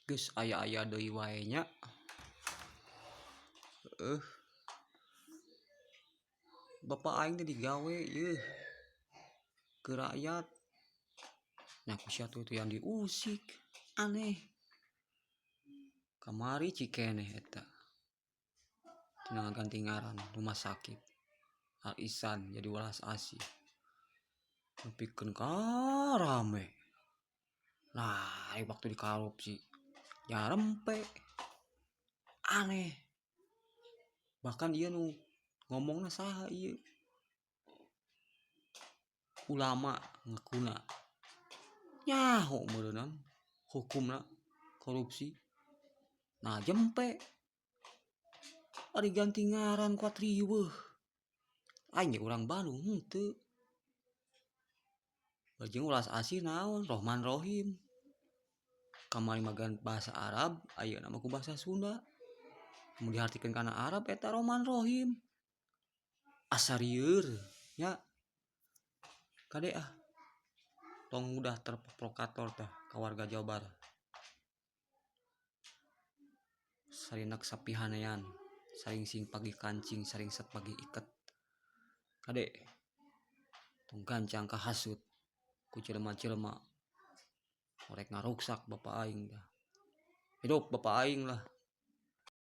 Geus aya-aya deui wae nya. Heueuh. Bapak aing teh digawe yeuh ke rakyat. Nah ku sia tuh yang diusik, aneh. Kamari Cikeneh eta. Cenah ngaganti ngaran rumah sakit. Al Ihsan jadi Welas Asih. Nepikeun ka rame. Nah, ari waktu dikorupsi nyarempe. Aneh. Bahkan ieu nu ngomongna saha ieu? Ulama ngakuna. Nyaho meureunan hukumna korupsi. Nah jempe. Ari ganti ngaran kuat riweuh. Aing ge urang Bandung henteu. Jeung Welas Asih naon Rohman Rohim. Kamari mah bahasa Arab, ayeuna mah ku bahasa Sunda. Mun dihartikeun kana Arab eta Rohman Rohim. Asa rieur nya. Kade ah. Tong mudah terprovokator tah ka warga Jawa Barat. Sarinak sapihanean, saring sing pagi kancing, saring set pagi iket. Kade tong gancang kahasut ku jelema-jelema rek ngaruksak bapak aing dah. Hidup bapak aing lah.